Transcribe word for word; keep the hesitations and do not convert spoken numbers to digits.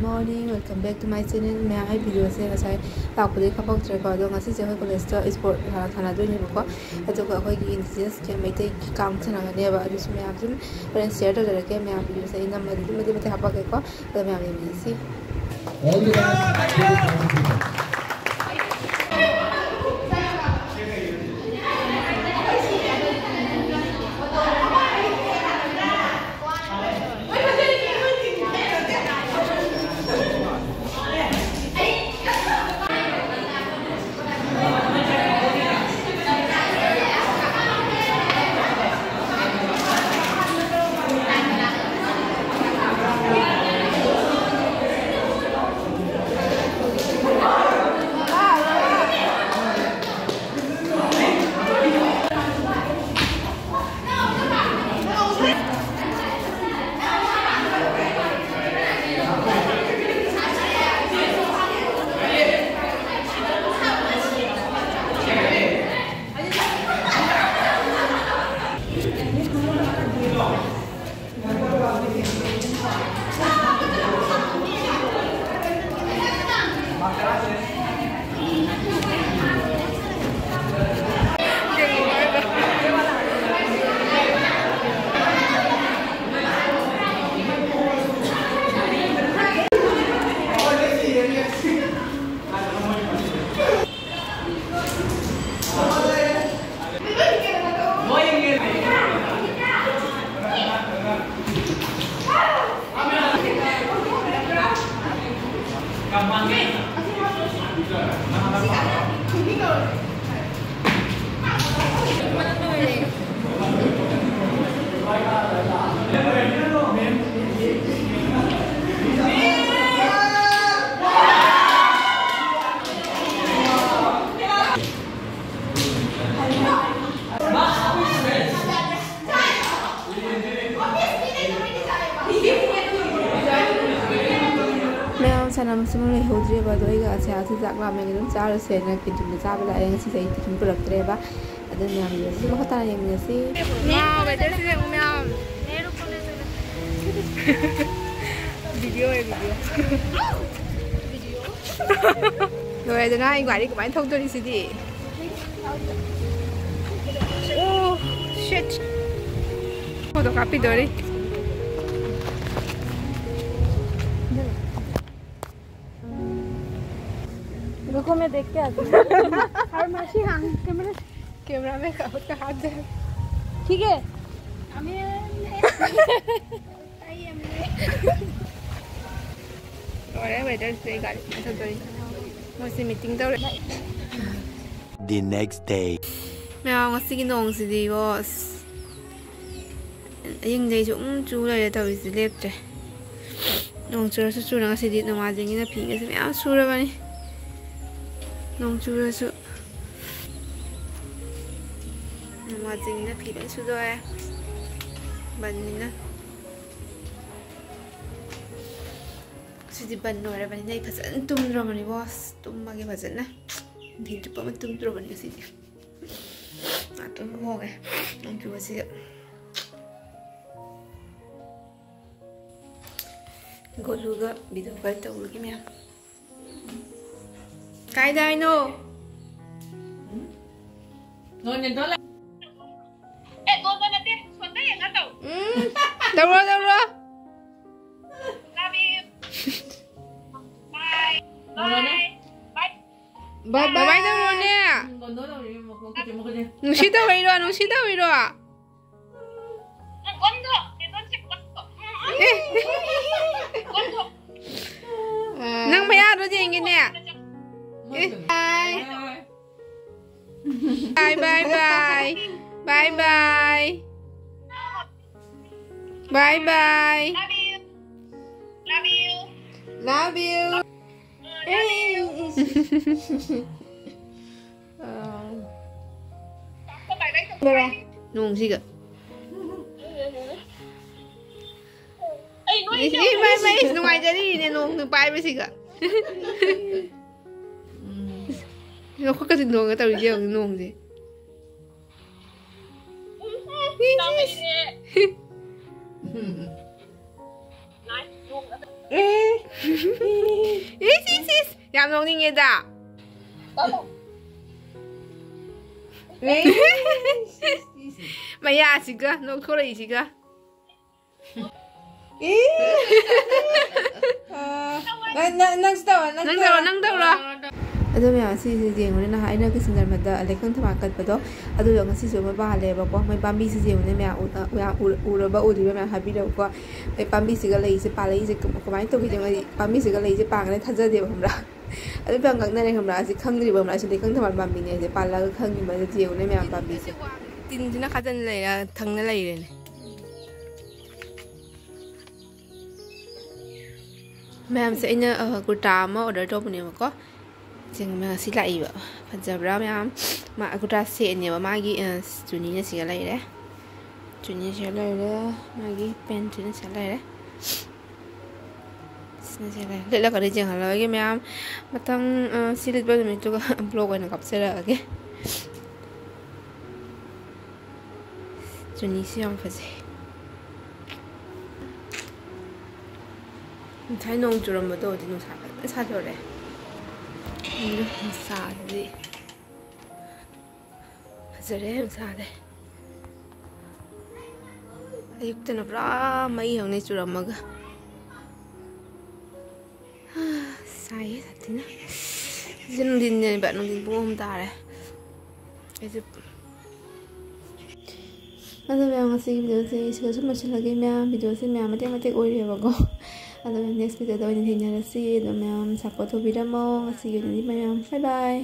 Morning, welcome back to my channel. ꯃꯌꯥꯝ, ꯑꯩ ꯚꯤꯗꯤꯑꯣꯁꯦ ꯉꯁꯥꯏ ꯂꯥꯛꯄꯗꯒꯤ ꯀꯥꯞꯄꯛꯇ꯭ꯔꯦꯀꯣ, ꯑꯗꯣ ꯉꯁꯤꯁꯦ ꯑꯩꯈꯣꯏ ꯀꯣꯂꯦꯖꯇ ꯏꯁꯄꯣꯔꯠ ꯁꯥꯟꯅꯗꯣꯏꯅꯦꯕꯀꯣ, ꯑꯗꯨꯒ ꯑꯩꯈꯣꯏꯒꯤ ꯏꯟꯗꯤꯖꯤꯅꯁꯀꯤ ꯃꯩꯇꯩꯒꯤ ꯀꯥꯡ ꯁꯥꯟꯅꯒꯅꯦꯕ, ꯑꯗꯨꯁꯨ ꯃꯌꯥꯝ ꯁꯨꯝ ꯍꯣꯔꯦꯟ ꯁꯤꯌꯔ ꯇꯧꯖꯔꯛꯀꯦ꯫ ꯃꯌꯥꯝ, ꯚꯤꯗꯤꯑꯣꯁꯦ ꯑꯩ ꯅꯝꯃꯗꯤ ꯑꯗꯨꯝ ꯃꯇꯦꯛ ꯃꯇꯦꯛ ꯍꯥꯞꯄꯛꯀꯦꯀꯣ, ꯑꯗꯣ ꯃꯌꯥꯝ ꯌꯦꯡꯃꯤꯟꯅꯁꯤ꯫ ꯃꯌꯥꯝ, ꯁꯥꯟꯅꯕꯁꯤꯃ ꯂꯩꯍꯧꯗ꯭ꯔꯦꯕ, ꯑꯗꯣ ꯑꯩꯒ ꯑꯁꯤꯌꯥꯁꯤ ꯆꯥꯛ ꯂꯥꯝꯃꯦꯅ ꯑꯗꯨꯝ ꯆꯥꯔꯁꯦꯅ ꯀꯦꯟꯇꯤꯟꯗ ꯆꯥꯕ ꯂꯥꯛꯑꯦ꯫ ꯉꯁꯤꯁꯦ ꯑꯩ ꯇꯤꯐꯤꯟ ꯄꯨꯔꯛꯇ꯭ꯔꯦꯕ, ꯑꯗꯨ ꯃꯌꯥꯝ ꯌꯦꯡꯉꯁꯤ, ꯃꯈꯥ ꯇꯥꯅ ꯌꯦꯡꯃꯤꯟꯅꯁꯤ꯫ ꯃꯌꯥꯝ, ꯋꯦꯗꯔꯁꯤ ꯌꯦꯡꯉꯨ ꯃꯌꯥꯝ꯫ ꯂꯣꯏꯔꯦꯗꯅ, ꯑꯩ ꯒꯥꯔꯤ ꯀꯃꯥꯏꯅ ꯊꯧꯗꯣꯔꯤ ꯁꯤꯗꯤ? ꯑꯣ, shit. ꯐꯣꯇꯣ ꯀꯥꯞꯄꯤꯗꯣꯔꯤ꯫ रुको, मैं देख के आती हूँ। और मासी, हाँ, कैमरा। कैमरा में का, उसका हाथ दे। ठीक है। ꯂꯣꯏꯔꯦ, ꯋꯦꯗꯔꯁꯦ ꯒꯥꯔꯤ ꯃꯊꯛꯇꯅꯤ꯫ ꯃꯣꯏꯁꯦ ꯃꯤꯇꯤꯡ ꯇꯧꯔꯦ꯫ The next day. ꯃꯌꯥꯝ, ꯉꯁꯤꯒꯤ ꯅꯣꯡꯁꯤꯗꯤꯀꯣ, ꯑꯁ, ꯑꯍꯤꯡꯗꯩ ꯁꯨꯝ ꯆꯨ ꯂꯩꯔꯦ ꯇꯧꯔꯤꯁꯦ, ꯂꯦꯞꯇ꯭ꯔꯦ꯫ ꯅꯣꯡ ꯆꯨꯔꯁꯨ ꯆꯨꯔ ꯉꯁꯤꯗꯤ ꯅꯣꯡꯃꯥꯏꯖꯤꯡꯅꯤꯅ ꯐꯤꯒꯁꯦ ꯃꯌꯥꯝ ꯁꯨꯔꯕꯅꯤ꯫ ꯅꯣꯡ ꯆꯨꯔꯁꯨ ꯅꯣꯡꯃꯥꯏꯖꯤꯡꯅꯤꯅ ꯐꯤ ꯂꯣꯏ ꯁꯨꯗꯣꯛꯑꯦ꯫ ꯕꯟꯅꯤꯅ꯫ ꯁꯤꯗꯤ ꯕꯟ ꯑꯣꯏꯔꯕꯅꯤꯅ ꯑꯩ ꯐꯖꯅ ꯇꯨꯝꯗ꯭ꯔꯕꯅꯤꯀꯣ꯫ ꯑꯁ, ꯇꯨꯝꯃꯒꯦ ꯐꯖꯅ꯫ ꯅꯨꯡꯊꯤꯜ ꯆꯨꯞꯄ ꯑꯃ ꯇꯨꯝꯗ꯭ꯔꯕꯅꯤ ꯉꯁꯤꯗꯤ꯫ ꯉꯥꯛꯇꯪ ꯈꯣꯡꯉꯦ ꯅꯣꯡ ꯆꯨꯕꯁꯤꯗ꯫ ꯒꯣꯂꯨꯒ video call ꯇꯧꯕꯒꯤ ꯃꯌꯥꯝ꯫ ꯀꯥꯏꯗ ꯍꯥꯏꯅꯣ? ꯎꯝ꯫ ꯇꯧꯔꯣ, ꯇꯧꯔꯣ꯫ ꯕꯥꯏ ꯕꯥꯏ ꯇꯧꯔꯣꯅꯦ꯫ ꯅꯨꯡꯁꯤ ꯇꯧꯔꯤꯔꯣ? ꯅꯨꯡꯁꯤ ꯇꯧꯔꯤꯔꯣ? ꯑꯦ꯫ ꯅꯪ ꯃꯌꯥꯗꯣ ꯌꯦꯡꯒꯦꯅꯦ꯫ ꯑꯦ꯫ Bye bye bye. Bye bye. Bye bye. Love you. ꯑꯥ꯫ ꯅꯣꯡꯁꯤꯒ꯫ ꯏꯁ, ꯏꯃꯥꯏ, ꯏꯃꯥꯏ, ꯏꯁ, ꯅꯨꯡꯉꯥꯏꯖꯔꯤꯅꯦ ꯅꯣꯡ ꯄꯥꯏꯕꯁꯤꯒ꯫ ꯎꯝ꯫ ꯂꯧꯈꯠꯀꯁꯤ ꯅꯣꯡꯒ ꯇꯧꯔꯤꯁꯦ ꯌꯦꯡꯉꯨ, ꯅꯣꯡꯁꯦ꯫ ꯎꯝ꯫ ꯎꯝ꯫ ꯑꯦ꯫ ꯏꯁ, ꯏꯁ, ꯏꯁ, ꯌꯥꯝ ꯅꯣꯛꯅꯤꯡꯉꯦꯗ꯫ ꯃꯌꯥꯁꯤꯒ ꯅꯣꯛꯊꯣꯔꯛꯏꯁꯤꯒ꯫ ꯑꯦ꯫ ꯑ, ꯅꯪ, ꯅꯪ, ꯅꯪꯁꯨ ꯇꯧꯔꯣ, ꯅꯪ ꯅꯪ ꯇꯧꯔꯣ, ꯇꯧꯔꯣ꯫ ꯅꯪ ꯇꯧꯔꯣ꯫ ꯑꯗꯣ ꯃꯌꯥꯝ, ꯁꯤꯁꯦ ꯌꯦꯡꯉꯨꯅꯦ, ꯅꯍꯥꯟ ꯑꯩꯅ ꯀ꯭ꯔꯤꯁꯅ ꯙꯔꯃꯗ ꯂꯩꯀꯪ ꯊꯝꯕꯥꯜ ꯀꯠꯄꯗꯣ, ꯑꯗꯨꯗꯣ ꯉꯁꯤꯁꯨ ꯑꯃ ꯄꯥꯜꯂꯦꯕꯀꯣ꯫ ꯃꯣꯏ ꯄꯥꯝꯕꯤꯁꯤꯁꯦ ꯌꯦꯡꯉꯨꯅꯦ ꯃꯌꯥꯝ, ꯎ-, ꯎ-, ꯎꯔꯕ ꯎꯗ꯭ꯔꯤꯕ ꯃꯌꯥꯝ ꯍꯥꯏꯕꯤꯔꯛꯎꯀꯣ꯫ ꯃꯣꯏ ꯄꯥꯝꯕꯤꯁꯤꯒ ꯂꯩꯁꯦ ꯄꯥꯜꯂꯛꯏꯁꯦ ꯀ-, ꯀꯃꯥꯏꯅ ꯇꯧꯒꯦ? ꯃꯣꯏ ꯄꯥꯝꯕꯤꯁꯤꯒ ꯂꯩꯁꯦ ꯄꯥꯟꯒꯅꯤ ꯊꯥꯖꯗꯦꯕ, ꯈꯪꯕ꯭ꯔꯥ? ꯑꯗꯨ ꯌꯥꯝ ꯉꯛꯅꯔꯦ, ꯈꯪꯕ꯭ꯔꯥ? ꯑꯁꯤ ꯈꯪꯗ꯭ꯔꯤꯕ, ꯈꯪꯕ꯭ꯔꯥ? ꯑꯁꯤ ꯂꯩꯀꯪ ꯊꯝꯕꯥꯜ ꯄꯥꯝꯕꯤꯅꯦ, ꯑꯁꯤ ꯄꯥꯜꯂꯒ ꯈꯪꯉꯤꯕ, ꯑꯗꯨ ꯌꯦꯡꯉꯨꯅꯦ ꯃꯌꯥꯝ ꯄꯥꯝꯕꯤꯁꯦ꯫ ꯇꯤꯟꯁꯤꯅ ꯈꯥꯖꯤꯟ ꯂꯩꯔꯦ, ꯊꯪꯅ ꯂꯩꯔꯦꯅꯦ꯫ ꯃꯌꯥꯝꯁꯦ ꯑꯩꯅ, ꯑ, ꯀꯨꯔꯇꯥ ꯑꯃ order ꯇꯧꯕꯅꯦꯕꯀꯣ꯫ ꯁꯦ ꯉꯁꯤ ꯂꯥꯛꯏꯕ꯫ ꯐꯖꯕ꯭ꯔꯥ ꯃꯌꯥꯝ? ꯃꯥ ꯀꯨꯔꯇꯥ setꯅꯦꯕ ꯃꯥꯒꯤ, ꯑ, ꯆꯨꯅꯤꯅ ꯁꯤꯒ ꯂꯩꯔꯦ꯫ ꯆꯨꯅꯤ ꯁꯤꯒ ꯂꯩꯔꯦ꯫ ꯃꯥꯒꯤ pantꯁꯤꯅ ꯁꯤꯒ ꯂꯩꯔꯦ꯫ ꯁꯤꯅ ꯁꯤꯒ ꯂꯩꯔꯦ꯫ ꯂꯤꯠꯂꯒꯗꯤ ꯌꯦꯡꯍꯜꯂꯔꯣꯏꯒꯦ ꯃꯌꯥꯝ꯫ ꯃꯊꯪ, ꯑ, ꯁꯤ ꯂꯤꯠꯄ ꯅꯨꯃꯤꯠꯇꯨꯒ vlog ꯑꯣꯏꯅ ꯀꯥꯞꯆꯔꯛꯑꯒꯦ꯫ ꯆꯨꯅꯤꯁꯨ ꯌꯥꯝ ꯐꯖꯩ꯫ ꯉꯁꯥꯏ ꯅꯣꯡ ꯆꯨꯔꯝꯕꯗꯣ ꯍꯧꯖꯤꯛ ꯅꯨꯡꯁꯥ ꯐꯖꯅ ꯁꯥꯗꯣꯔꯛꯑꯦ꯫ ꯑꯗꯨ ꯅꯨꯡꯁꯥꯁꯤꯗꯤ ꯐꯖꯔꯦ, ꯅꯨꯡꯁꯥꯁꯦ꯫ ꯑꯌꯨꯛꯇꯅ ꯄꯨꯔꯥ ꯃꯩ ꯍꯧꯅꯩ ꯆꯨꯔꯝꯃꯒ꯫ ꯁꯥꯏꯌꯦ ꯁꯥꯊꯤꯅ꯫ ꯁꯤꯁꯦ ꯅꯨꯡꯊꯤꯟꯅꯦꯕ, ꯅꯨꯡꯊꯤꯟ ꯄꯨꯡ ꯑꯍꯨꯝ ꯇꯥꯔꯦ꯫ ꯑꯩꯁꯦ ꯑꯗꯣ ꯃꯌꯥꯝ, ꯉꯁꯤꯒꯤ videoꯁꯦ ꯁꯤꯗ ꯁꯨꯝ ꯂꯣꯏꯁꯤꯜꯂꯒꯦ ꯃꯌꯥꯝ꯫ Videoꯁꯦ ꯃꯌꯥꯝ ꯃꯇꯦꯛ ꯃꯇꯦꯛ ꯑꯣꯏꯔꯦꯕꯀꯣ꯫ ꯑꯗꯣ ꯃꯌꯥꯝ next videoꯗ ꯑꯣꯏꯅ ꯊꯦꯡꯅꯔꯁꯤ꯫ ꯑꯗꯣ ꯃꯌꯥꯝ support ꯇꯧꯕꯤꯔꯝꯃꯣ꯫ ꯉꯁꯤꯒꯤ ꯑꯣꯏꯅꯗꯤ ꯃꯌꯥꯝ bye bye꯫